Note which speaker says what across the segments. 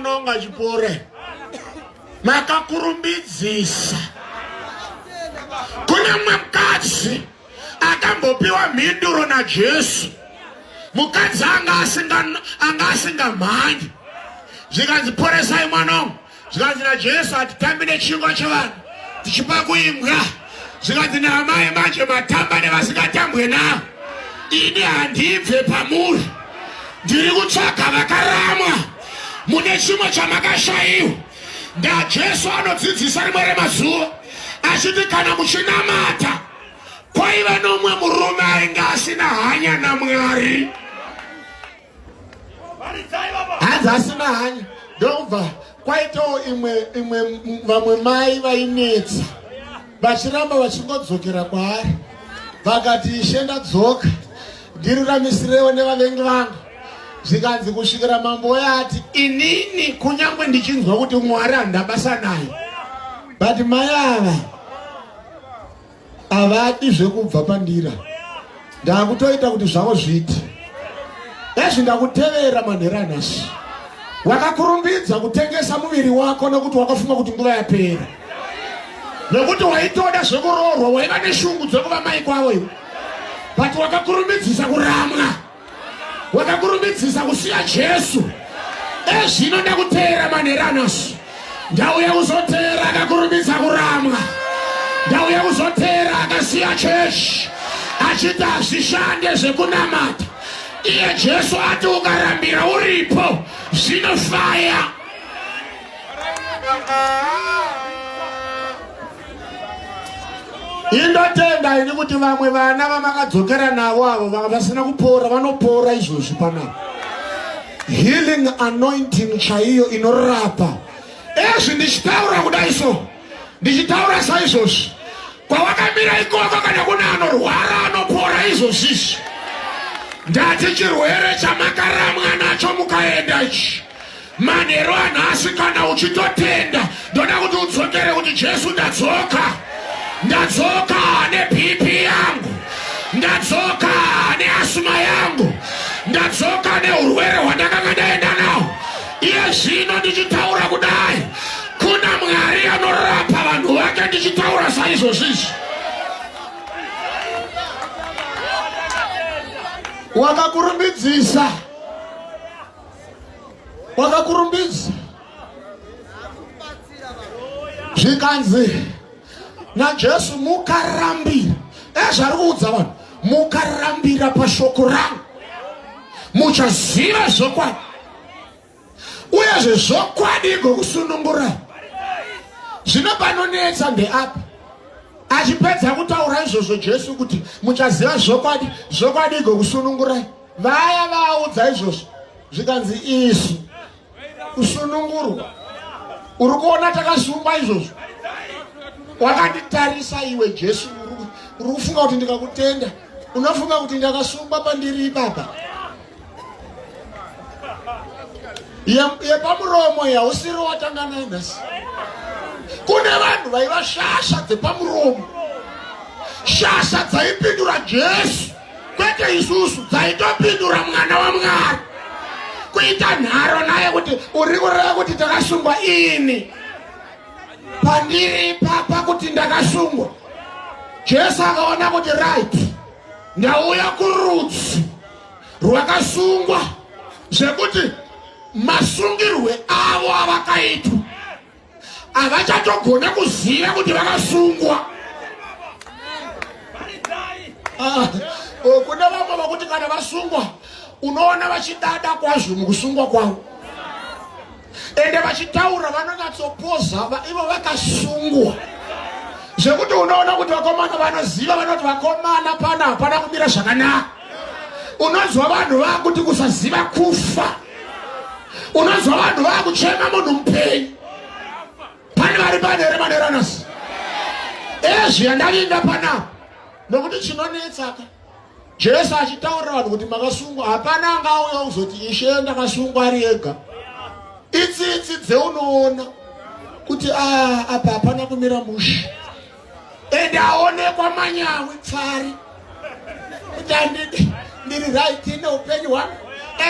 Speaker 1: Mwana wangu achipore. Makakurumbidzisa. Kune mumwe mukadzi akambopiwa mhinduro naJesu. Mukadzi anga asinga anga asingamhanyi. Zvikanzi poresai mwana wangu. Zvikanzi naJesu hatitambi nechingwa chevanhu tichipa kuimbwa. Zvikanzi naamai manje matamba nevasingatambwe navo. Ini handibve pamuri. Ndiri kutsvaga vakaramwa. Mune chimwe chamakashayiwa. NdaJesu anodzidzisa rimwe remazuva achiti kana muchinamata kwaiva nomumwe murume ainge asina hanya naMwari. Hanzi asina hanya ndokubva kwaitawo imwe imwe vamwe mai vainetsa vachiramba vachingodzokera kwaari vakati ishe ndadzoka ndiruramisirewo nevavengi vangu zvikanzi kusvikira mambo uya ati inini kunyange ndichinzwa kuti mwari handina basa naye but mai ava havadi zvekubva pandira ndakutoita kuti zvavo zviite ezvi ndakutevera manhero anhasi wakakurumbidza kutengesa muviri wako nekuti wakafunga kuti nguva yapera nekuti waitoda zvekuroorwa waiva neshungu dzekuva mai kwavo iwe but wakakurumbidzisa kuramwa wakakurumbidzisa kusiya Jesu. Ezvino ndakuteera manheru anasi, ndauya kuzoteera akakurumbidza kuramwa, ndauya kuzoteera akasiya chechi achiti hazvishande zvekunamata. Iye Jesu ati ukarambira uripo zvinofaya. Indotenda ini kuti vamwe vana vamakadzokera navo avo vanga vasina kupora vanopora izvozvi panapa. Healing anointing chaiyo inorapa. Ezvi ndichitaura kudai so, ndichitaura saizvozvi kwawakamira ikoko kana kune anorwara anopora izvozvizvi. Ndati chirwere chamakaramwa nacho mukaenda ichi Manheru anhasi kana uchitotenda ndoda kuti udzokere kuti Jesu ndadzoka, ndadzoka neBP yangu, ndadzoka neasma yangu, ndadzoka neurwere hwandakanga ndaenda nawo. Iye zvino ndichitaura kudai kuna Mwari anorapa vanhu vake ndichitaura saizvozvizvi. Wakakurumbidzisa wakakurumbidza zvikanzi najesu mukarambira ezvari kuudza vanhu mukarambira pashoko rangu muchaziva zvokwadi uyezve zvokwadi igokusunungurai zvino panonetsa ndeapa achipedza kutaura izvozvo jesu kuti muchaziva zvokwadi zvokwadi igokusunungurai Vaya vaaudza izvozvo zvikanzi isu kusunungurwa uri kuona takasungwa izvozvo wakanditarisa iwe Jesu uri kufunga kuti ndikakutenda unofunga kuti ndakasungwa pandiri ipapa yepamuromo yausiri watanga nayo nhasi kune vanhu vaiva shasha dzepamuromo shasha dzaipindura Jesu kwete isusu dzaitopindura mwana wamwari kuita nharo naye kuti uri kureva kuti takasungwa ini pandiri papa kuti ndakasungwa jesu akaona kuti right ndauya kurudzi rwakasungwa zvekuti masungirwe avo avakaitwa havachatogona kuziva kuti vakasungwa ah, oh, kune vamwe vokuti kana vasungwa unoona vachidada kwazvo mukusungwa kwavo ende vachitaura vanonyatsopoza ivo vakasungwa zvekuti unoona kuti vakomana vanoziva vanoti vakomana pana hapana kumira zvakanaka unonzwa vanhu vakuti kusaziva kufa unonzwa vanhu vakuchema munhu mupenyu pane vari pane here maneranasi ezvi yandavinga panapa nokuti chinonetsaka jesu achitaurira vanhu kuti makasungwa hapana anga auya kuzoti ishe ndakasungwa ari ega itsitsi dzeunoona kuti ah, apa hapana kumira mushe ende aonekwa manyawi pfari kuti andidi ndiri right neupenyu hwangu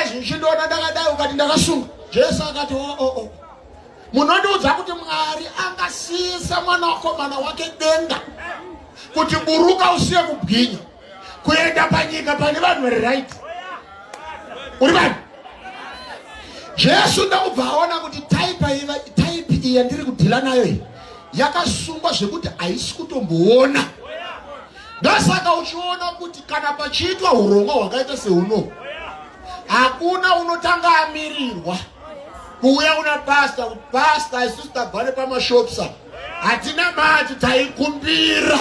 Speaker 1: ezvi uchindiona ndakadai ukati ndakasunga jesu akati oo oh, oh, oh. Munondiudza kuti Mwari angasiyisa mwanakomana wake denga kuti buruka usiye kubwinya kuenda panyika pane vanhu vari right uri vanhu Jesu ndakubva aona kuti type iyi yandiri kudhila nayo iyi yakasungwa zvekuti haisi kutomboona. Ndosaka uchiona kuti kana pachiitwa urongwa hwakaita seuno hakuna unotanga amirirwa kuuya kuna pasta kuti pasta isusu tabva nepamashops apa hatina mati taikumbira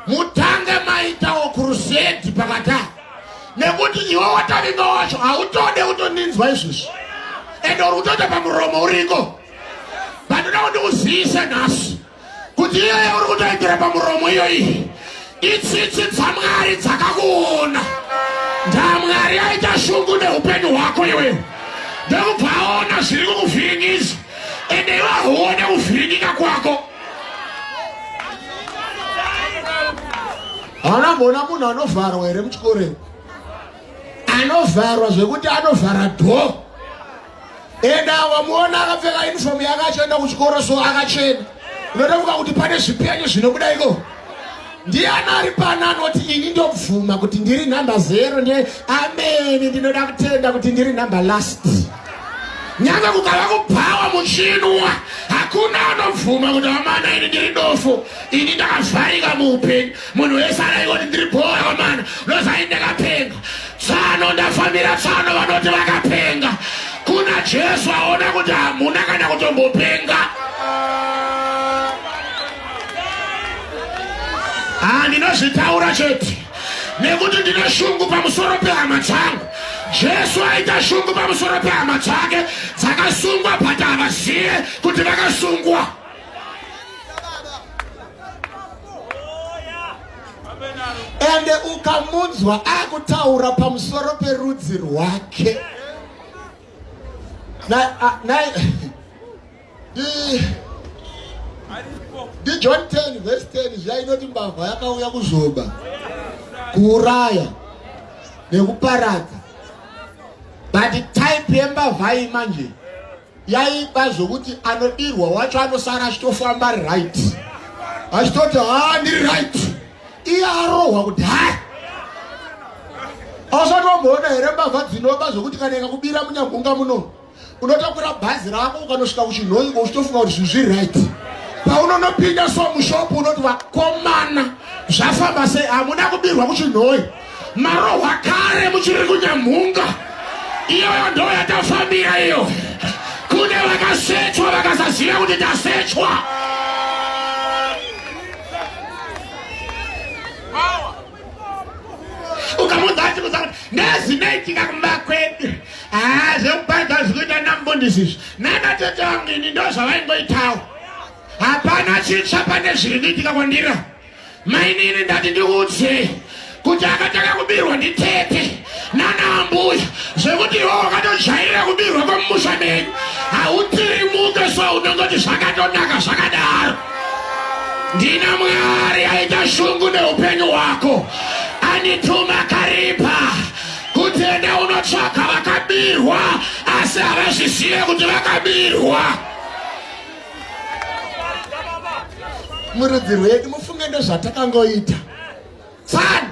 Speaker 1: mutange maitawo crusade pakati apa nekuti iwe watavinga wacho hautode kutoninzwa izvozvi ende uri kutoita pamuromo uriko panoda kuti uzivise nhasi kuti iyoyo uri kutoendera pamuromo iyoyi itsitsi dzamwari dzakakuona ndamwari aita shungu neupenyu hwako iwewe ndokubva aona zviri kukuvhiringidza ende iwe hauone kuvhiringika kwako hauna mboona munhu anovharwa here muchikoro anovharwa zvekuti anovhara dhoo enda wamuona akapfeka uniform yake achienda kuchikoro so akachena unotofunga kuti pane zvipenyu zvinobuda iko ndiani ari pano anoti ini ndobvuma kuti ndiri number zero ndiye ameni ndinoda kutenda kuti ndiri number last nyange kukava kubhawa muchinwa hakuna anobvuma kuti amana ini ndiri dofo ini ndakavharika muupenyu munhu wese anaikoti ndiri bhora amana nozai ndakapenga Tsano ndafambira tsano vanoti vakapenga. Kuna Jesu aona kuti hamuna kana kutombopenga. Ah, ndinozvitaura chete nekuti ndine shungu pamusoro pehama dzangu. Jesu aita shungu pamusoro pehama dzake dzakasungwa but havazive kuti vakasungwa. Ende ukamunzwa akutaura pamusoro perudzi rwake ndiJohn 10 verse 10 zviya inoti mbavha yakauya kuzoba kuuraya nekuparadza but type yembavha iyi manje yaiba zvokuti anobirwa wacho anosara achitofamba ari right achitoti haa ndiri right iye arohwa kudhaya ausatomboona here mbavha dzinoba zvokuti kana ikakubira munyamhunga muno unotokwira bhazi rako ukanosvika kuchinhoyi ko uchitofunga kuti zvinhu zviri right paunonopinda so mushopu unoti vakomana zvafamba sei hamuna kubirwa kuchinhoyi marohwa kare muchiri kunyamhunga iyoyo ndo yatafambira iyo kune vakasechwa vakasaziva kuti tasechwa ukamuudza achikuza kuti ndezvinoitika kumba kwedu haa zvekuparidza zvikuita namubundisi izvi nanatete vangu ini ndo zvavaingoitawo hapana chitsva pane zviri kuitika kwandira Mainini ndati ndikuudze kuti akatanga kubirwa nditete nana ambuya zvekuti iwe wakatojairira kubirwa kwemumusha menyu hautirimuke so unongoti zvakatonaka zvakadaro ndina mwari aita shungu neupenyu hwako anituma karipa kuti enda unotsvaka vakabirwa asi havazvizive kuti vakabirwa murudzi rwedu mufunge ndozvatakangoita tsani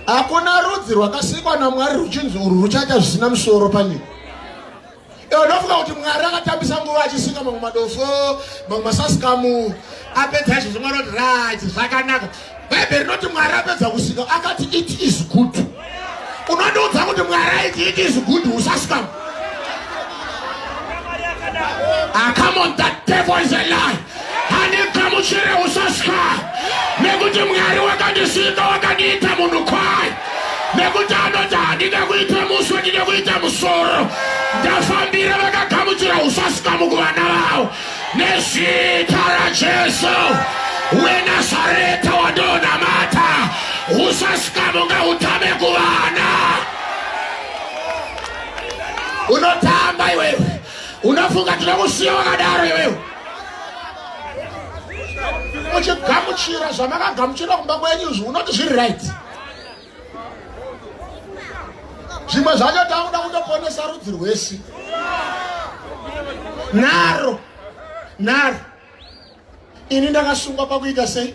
Speaker 1: hakuna rudzi rwakasikwa namwari ruchinzi urwu ruchaita zvisina musoro panyika iwe ndofunga kuti mwari akatambisa nguva achisika mamwe madofo mamwe masasikamu apedza izvozvo mwari oti right zvakanaka bhaibheri rinoti mwari apedza kusika akati it is good unondiudza kuti mwari aiti it is good usasikamu Ah, come on, that devil is a lie. Handigamuchire usasika nekuti Mwari wakandisika wakandiita munhu kwaye nekuti anoti handida kuita muswe ndida kuita musoro ndafambira vakagamuchira usasikamu kuvana vavo nezita raJesu weNazareta wandonamata usasikamu ngautame kuvana unotamba iwewe unofunga tinokusiya wakadaro iwewe uchigamuchira zvamakagamuchira kumba kwenyu izvi unoti zviri right zvimwe zvacho takuda kutoponesa rudzi rwese. Nharo nharo. Ini ndakasungwa pakuita sei?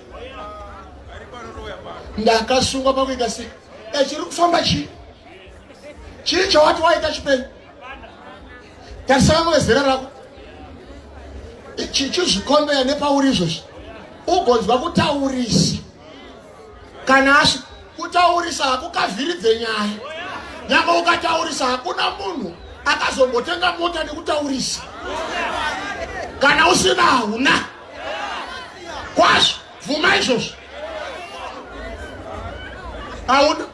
Speaker 1: Ndakasungwa pakuita sei? E, chiri kufamba chii? Chii chawati waita chipenyu? Tarisa vamwe vezera rako. Chizvikombeya nepauri izvozvi. Ugonzwa kutaurisa. Kana asi kutaurisa hakukavhiridze nyaya. Nyangwe ukataurisa hakuna munhu akazombotenga mota nekutaurisa. Kana usina hauna. Kwazvo bvuma izvozvo. Hauna.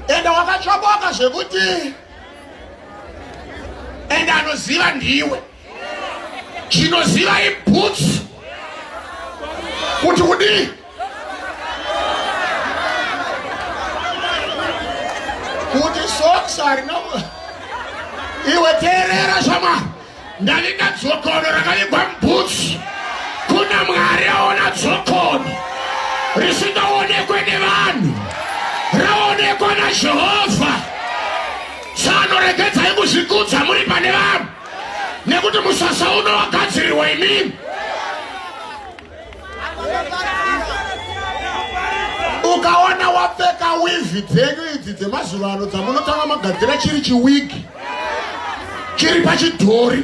Speaker 1: Ende wakatsvaboka zvekuti ende anoziva ndiwe. Chinoziva ibhutsu kuti kudii. Kuti socks harina iwe teerera shamwari ndavinga dzokono rakavigwa mubhutsu kuna mwari aona dzokono risingaonekwe nevanhu raonekwa najehovha tsano regedzai kuzvikudza muri pane vanhu nekuti musasa uno wagadzirirwa imimi ukaona wapfeka wivhi dzenyu idzi dzemazuva ano dzamunotanga magadzira chiri chiwigi chiri pachidhori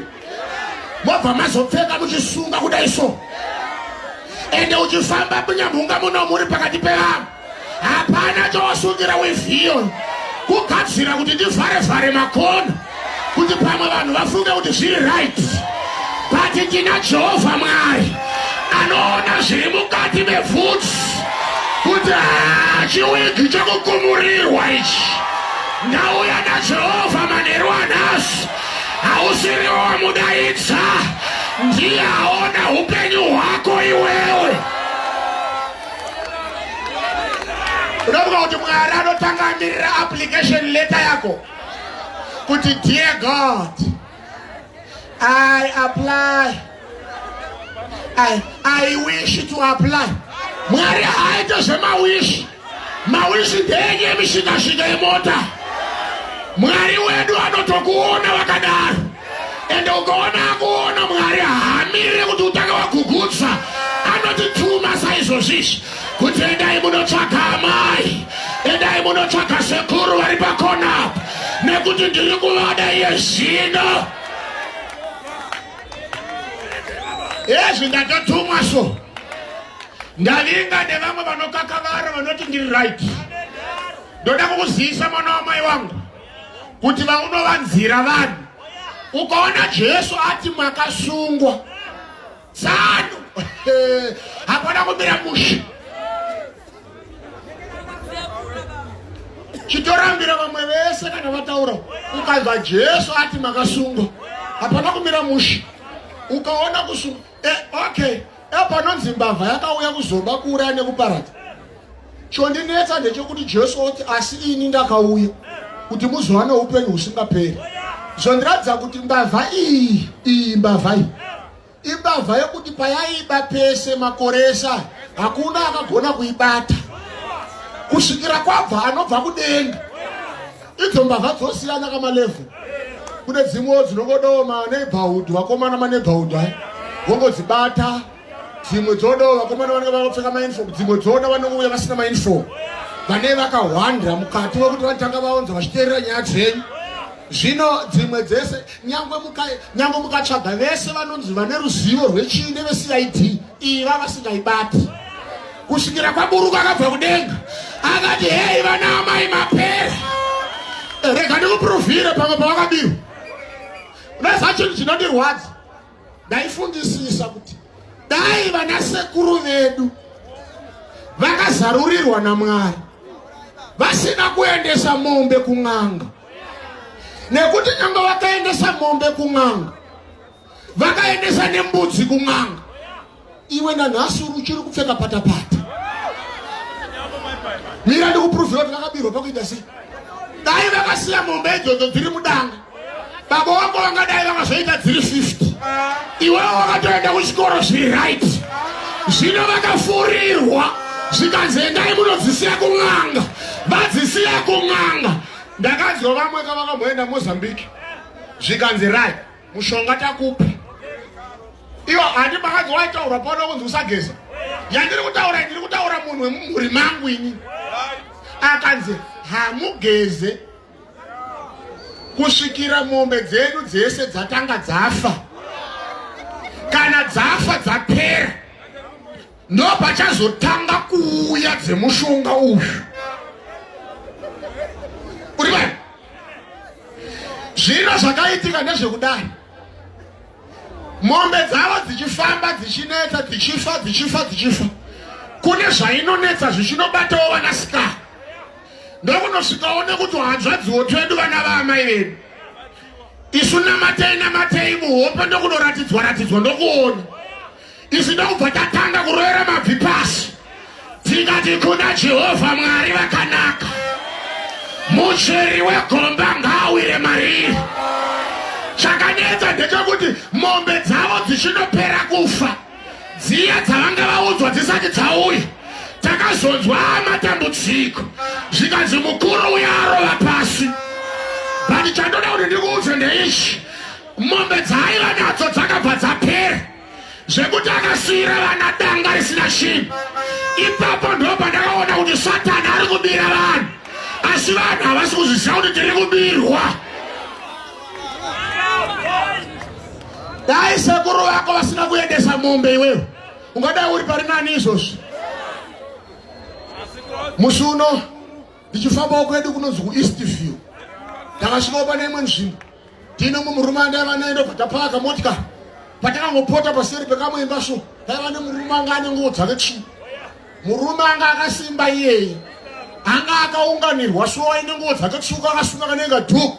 Speaker 1: mobva mazopfeka muchisunga kudai so ende uchifamba munyamhunga muno muri pakati pevanhu hapana chawasungira wivhi iyoyo kugadzira kuti ndivhare vhare makona kuti pamwe vanhu vafunge kuti zviri right but tina jehovha mwari anoona zviri mukati mevhudzi kuti chiwigi chekukumurirwa ichi ndauya najehovha manheru anhasi hausiriwo wamudaidza ndiye aona upenyu hwako iwewe unovuka kuti mwari anotanga amirira application letter yako kuti dear god i apply I, i wish to apply mwari haaite zvemawishi mawishi ndeenye emishikashika yemota mwari wedu anotokuona wakadaro ende ukaona akuona mwari haamirire kuti utange wagugutsa anotituma saizvozvizvi kuti endai munotsvaga amai endai munotsvaga sekuru vari pakona apa nekuti ndiri kuvada iye zvino ezvi ndatotumwa so ndavinga nevamwe vanokakavara vanoti ndiri right ndoda kukuzivisa mwana wamai wangu kuti vaunovanzira vanhu ukaona jesu ati makasungwa tsano hapana kumira mushe chitorambira vamwe vese kana vataura ukanzwa jesu ati makasungwa hapana kumira mushe ukaona kusungwa eh, okay eh, panonzi mbavha yakauya kuzoba kuuraya nekuparadza chondinetsa ndechekuti jesu oti asi ini ndakauya kuti muzova neupenyu husingaperi zvondiratidza kuti mbavha iyi iyi mbavha iyi imbavha yekuti payaiba pese makore ese aya hakuna akagona kuibata kusvikira kwabva anobva kudenga idzo mbavha dzosiyana kamalevhu kune dzimwewo dzinongodawo maneighborhood vakomana maneighborhood aya vongodzibata dzimwe dzodawo vakomana vanenge vakapfeka mauniform dzimwe dzoda vanongouya vasina mauniform vane vakahwandira mukati wekuti vanotanga vaonza vachiteerera nyaya dzenyu zvino dzimwe dzese nyangwe mukatsvaga vese vanonzi vane ruzivo rwechii nevecid iva vasingaibati kusvikira kwaburuka akabva kudenga akati hei vana amai mapera rega ndikupuruvhire pamwe pavakabirwa unoziva chinhu chinondirwadza ndaifungisisa kuti dai vana sekuru vedu vakazarurirwa namwari vasina kuendesa mombe kun'anga nekuti nyange vakaendesa mombe kun'anga vakaendesa nembudzi kun'anga iwe nanhasi uri uchiri kupfeka patapata mira ndikupuruvhira kuti vakabirwa pakuita sei dai vakasiya mombe idzodzo dziri mudanga baba wako vangadai vakazoita dziri 50 iwewe wakatoenda kuchikoro zviri right zvino vakafurirwa zvikanzi endai munodzisiya kun'anga vadzisiya kun'anga. Ndakanzwa vamwe ka vakamboenda Mozambique zvikanzi rai mushonga takupa iwo handi makanzi waitaurwa pano kunzi usageza yandiri kutaura ndiri kutaura munhu wemumhuri mangu ini akanzi hamugeze kusvikira mombe dzedu dzese dzatanga dzafa kana dzafa dzapera ndopachazotanga kuuya dzemushonga uyu uri pai zvino zvakaitika ndezvekudai mombe dzavo dzichifamba dzichinetsa dzichifa dzichifa dzichifa kune zvainonetsa zvichinobatawo vanasikana ndokunosvikawo nekuti hanzvadziwo twedu vana vaamai vedu isu namatei namatei muhope ndokunoratidzwa ratidzwa ndokuona isu ndokubva tatanga kurovera mabvi pasi tikati kuna jehovha mwari vakanaka mucheri wegomba ngaawire mariri chakanetsa ndechekuti mombe dzavo dzichinopera kufa dziya dzavanga vaudzwa dzisati dzauya takazonzwa matambudziko zvikanzi mukuru uya arova pasi but chandoda kuti ndikuudze ndeichi mombe dzaaiva nadzo dzakabva dzapera zvekuti akasiira vana danga risina chinhu ipapo ndo pandakaona kuti satani ari kubira vanhu asi vanhu havasi kuzviziva kuti tiri kubirwa dai sekuru vako vasina kuendesa mombe iwewe ungadai uri pari nani izvozvi musi uno ndichifambawo kwedu kunonzi kueast view ndakasvikawo pane imwe nzvimbo tine mumwe murume andaiva naye ndobva tapaka motikari patakangopota paseri pekamwe imba so taiva nemurume anga ane nguvo dzake tsvuku murume anga akasimba iyeye anga akaunganirwa so aine nguvo dzake tsvuku akasunga kanenge dhuku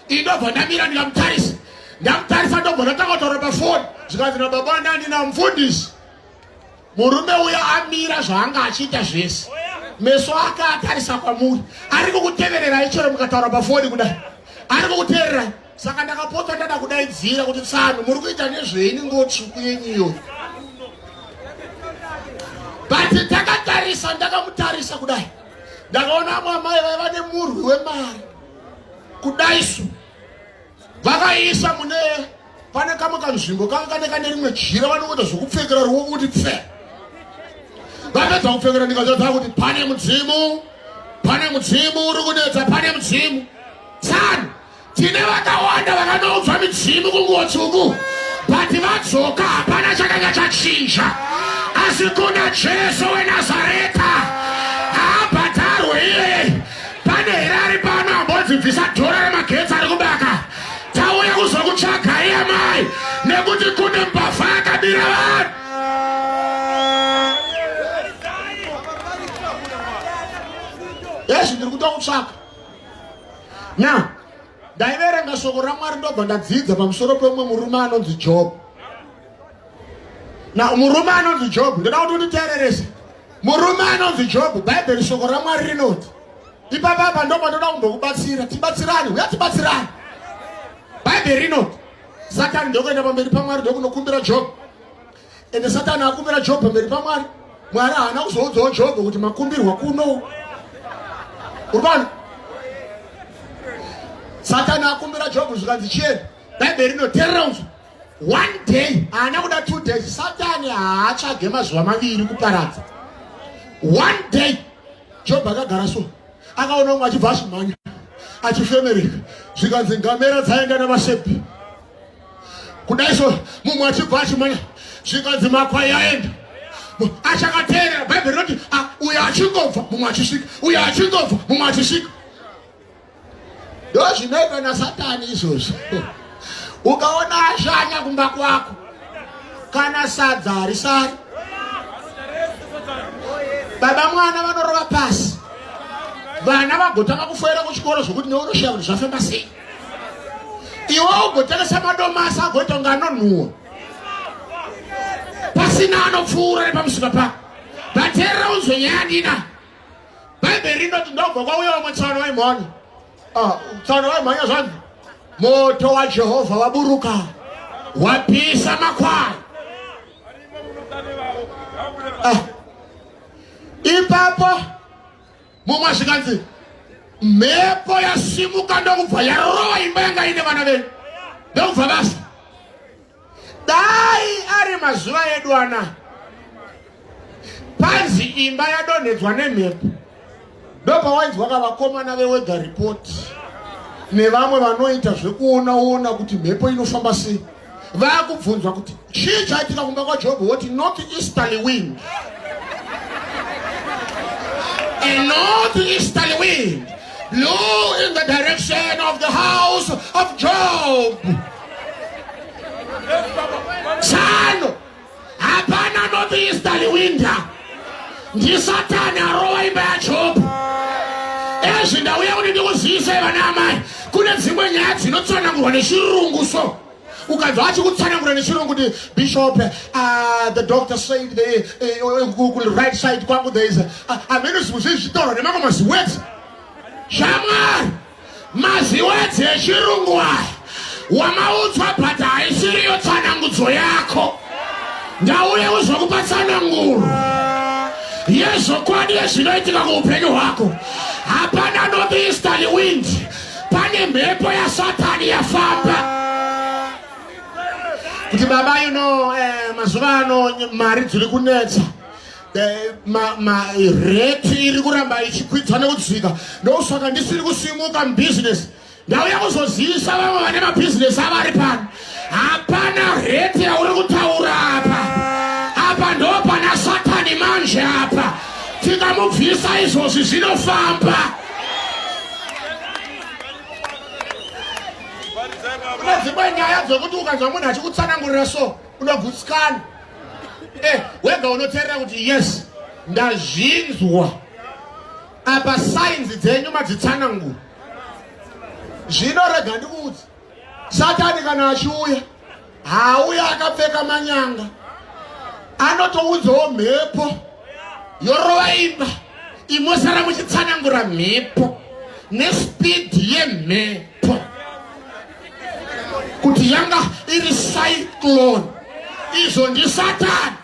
Speaker 1: indobva ndamira ndikamutarisa ndamutarisa ndobva ndatanga kutaura pafoni zvikanzi nababa ndandina mufundisi Murume uya amira zvaanga achiita zvese, meso ake atarisa kwamuri, ari kukutevererai chero mukataura pafoni kudai, ari kukutevererai. Saka ndakapota ndada kudaidzira kuti tsano, muri kuita nezveini nguo tsvuku yenyu iyoyo? But takatarisa, ndakamutarisa kudai, ndakaona amwe amai vaiva nemurwi wemari kudaisu vakaisa mune pane kamwe kanzvimbo kanga kane kane rimwe jira vanongoita zvokupfekera ruoko kuti pfe vapedza kupfekera ndikazadza kuti pane mudzimu pane mudzimu uri kunetsa pane mudzimu tsano tine vakawanda vakanoudzwa midzimu kunguo tsvuku but vadzoka hapana chakanga chachinja asi kuna jesu wenazareta haabhadharwe iye pane here ari pano ambonzi bvisa dhora remagetsi ari kubaka Tauya kuzokutsvagai amai nekuti kune mbavha yakabira vanhu. Yes, ndiri kuda kutsvaka. Now, ndaiverenga shoko raMwari ndobva ndadzidza pamusoro peumwe murume anonzi Job. Now, murume anonzi Job, ndoda kuti unditeererese. Murume anonzi Job, Bhaibheri shoko raMwari rinoti ipapa apa ndo pandoda kumbokubatsira tibatsirane uya tibatsirane bhaibheri rinoti satani ndokuenda pamberi pamwari ndokunokumbira job ende satani akumbira job pamberi pamwari mwari haana kuzoudzawo job kuti makumbirwa kuno urikona satani akumbira job zvikanzi chienda bhaibheri rinoterera unzwa one day haana kuda two days satani haatsvage mazuva maviri kuparadza one day Job akagara so akaona umwe achibva achimhanya achifemereka zvikanzi ngamera dzaenda navasepi kudai so mumwe achibva achimhanya zvikanzi makwai aenda achakateerera bhaibheri rinoti ah, uyo achingobva mumwe achisvika uyo achingobva mumwe achisvika ndozvinoitwa nasatani izvozvo ukaona ashanya kumba kwako kana sadza harisari baba mwana vanorova pasi vana vagotanga kufoira kuchikoro zvokuti neunoshiya kuti zvafamba sei iwe ugotengesa madomasi agoita kunge anonhuwa pasina anopfuura nepamusika pako vateerera unzwe nyaya yandina bhaibheri rinoti ndobva kwauya vamwe tsano vaimhanya ah, tsano vaimhanya zvanzi moto wajehovha waburuka wapisa makwai ah. ipapo mumwe zvikanzi Mhepo yasimuka ndokubva yarova imba yanga ine vana venyu ndokubva vafa. Dai ari mazuva edu ana panzi imba yadonhedzwa nemhepo ndopawainzwa ka vakomana vewega report nevamwe vanoita zvekuonaona kuti mhepo inofamba sei vakubvunzwa kuti chii chaitika kumba kwajobho woti north easterly wind a north easterly wind blew in the direction of the house of job tsano hapana north easterly wind ndisatani arova imba yajobho ezvi ndauya kuti ndikuzivise vana amai kune dzimwe nyaya dzinotsanangurwa nechirungu so ukanzwa achikutsanangura nechirungu kuti bishop uh, the doctor said the uh, right side kwangu there is uh, amene zvimwe zvezvitaurwa nemamwe maziwords shamwari Maziwedzi echirungu aya wamaudzwa but haisiriyo tsanangudzo yako. Ndauya kuzokupa tsananguro yezvokwadi yezvinoitika kuupenyu hwako. Hapana north easterly wind, pane mhepo yaSatani yafamba kuti baba you know eh, mazuva ano mari dziri kunetsa rate iri kuramba ichikwidza nekudzika ndosaka ndisiri kusimuka mubhizinesi ndauya kuzozivisa vamwe vane mabhizinesi avari pano hapana rate yauri kutaura apa apa ndo pana satani manje apa tikamubvisa izvozvi zvinofamba kune dzimwe nyaya dzekuti ukanzwa munhu achikutsanangurira so unogutsikana Eh, wega unoteerera kuti yes ndazvinzwa apa sainzi dzenyu madzitsanangura zvino rega ndikuudze satani kana achiuya haauya akapfeka manyanga anotoudzawo mhepo yorova imba imosara muchitsanangura mhepo nespidi yemhepo kuti yanga iri cyclone izvo ndisatani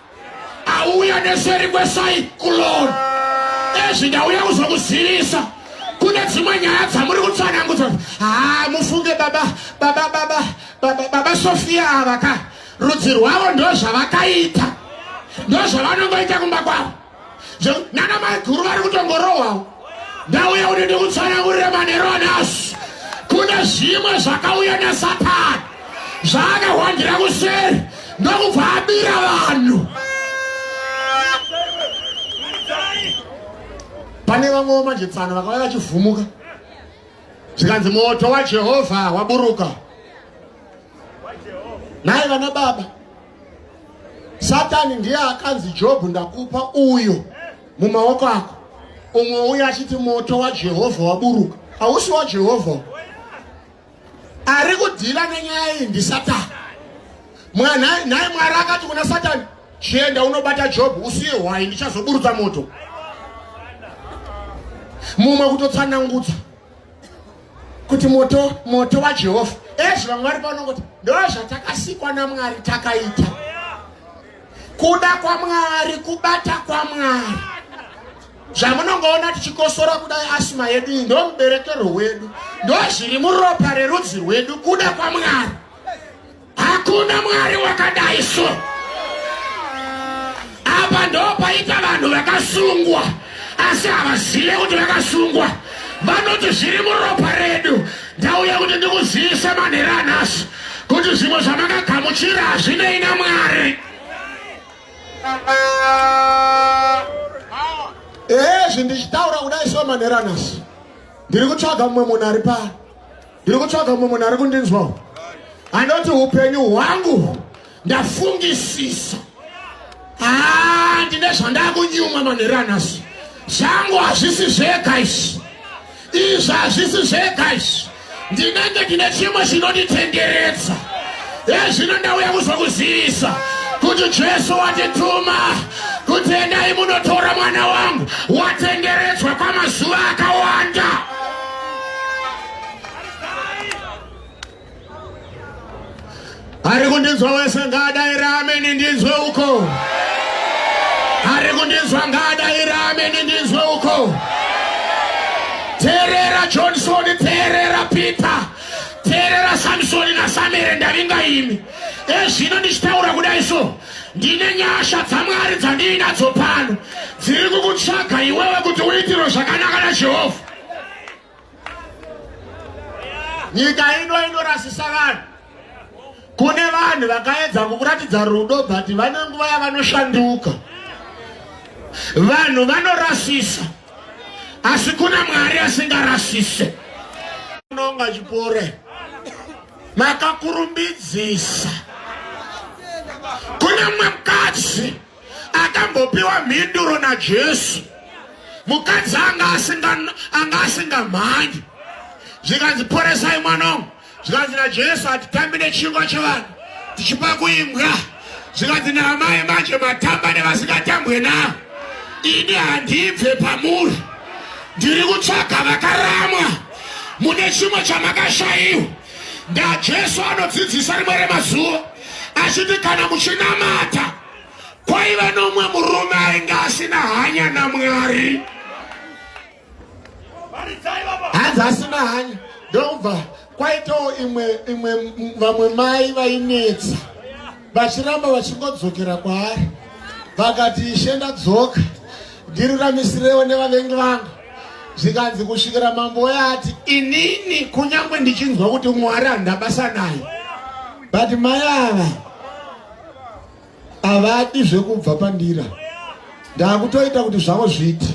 Speaker 1: auya neseri kwecyclone ezvi ndauya kuzokuzivisa kune dzimwe nyaya dzamuri kutsanangudza haa mufunge baba baba baba baba baba sofia ava ka rudzi rwavo ndozvavakaita ndozvavanongoita kumba kwavo nana maiguru vari kutongorohwawo ndauya kuti ndikutsanangurire manhero anhasi kune zvimwe zvakauya nasatani zvaakahwandira kuseri ndokubva abira vanhu pane vamwewo manje tsano vakauya vachivhumuka zvikanzi moto wajehovha waburuka nhai vana baba Satani ndiye akanzi Jobhu ndakupa uyo mumaoko ako, umwe uyo achiti moto waJehovha waburuka. Hausi waJehovha, ari kudhila nenyaya iyi ndiSatani. Nhai Mwari akati kuna Satani, chienda unobata Jobhu usiye hwai, ndichazoburutsa moto. Mumwe kutotsanangudza kuti moto moto wajehovha ezvi vamwe vari panongoti ndozvatakasikwa namwari takaita kuda kwamwari kubata kwamwari zvamunongoona tichikosora kudai asima yedu iyi ndo muberekerwo wedu ndozviri muropa rerudzi rwedu kuda kwamwari Hakuna Mwari wakadai so. Apa ndopaita vanhu vakasungwa asi havazive kuti vakasungwa. Vanoti zviri muropa redu. Ndauya kuti ndikuzivise manhero anhasi kuti zvimwe zvamakagamuchira hazvinei naMwari. Ezvi ndichitaura kudai so manhero anhasi ndiri kutsvaga mumwe munhu ari pano ndiri kutsvaga mumwe munhu ari kundinzwawo anoti upenyu hwangu ndafungisisa haa ndine zvandakunyumwa manheru anhasi zvangu hazvisi zvega izvi izvi hazvisi zvega izvi ndinenge ndine chimwe chinonditenderedza ezvino ndauya kuzokuzivisa kuti jesu watituma kuti endai munotora mwana wangu watenderedzwa kwamazuva akawanda Ari kundinzwa wese ngaadaire ameni ndinzwe uko. Ari kundinzwa ngaadaire ameni ndinzwe uko. Teerera Johnson, teerera Peter, teerera Samsoni naSamere, ndavinga imi. Ezvino ndichitaura kudai so, ndine nyasha dzaMwari dzandiinadzo pano dziri kukutsvaga iwewe kuti uitirwe zvakanaka naJehovha. Nyika ino inorasisa vanhu. Kune vanhu vakaedza kukuratidza rudo but vane nguva yavanoshanduka. Vanhu vanorasisa asi kuna Mwari asingarasise. Unonga chipore makakurumbidzisa. Kune mumwe mukadzi akambopiwa mhinduro naJesu. Mukadzi anga asingamhanyi, zvikanzi poresai mwana wangu. Zvikanzi naJesu hatitambi nechingwa chevanhu tichipa kuimbwa. Zvikanzi naamai manje matamba nevasingatambwe navo, ini handibve pamuri, ndiri kutsvaga vakaramwa, mune chimwe chamakashayiwa. NdaJesu anodzidzisa rimwe remazuva achiti kana muchinamata, kwaiva nomumwe murume ainge asina hanya naMwari. Hanzi asina hanya, ndokubva kwaitawo imwe imwe vamwe mai vainetsa vachiramba vachingodzokera kwaari, vakati ishe ndadzoka, ndiruramisirewo nevavengi vangu. Zvikanzi kusvikira mambo uya ati inini kunyange ndichinzwa kuti Mwari handina basa naye, but mai ava havadi zvekubva pandira, ndakutoita kuti zvavo zviite.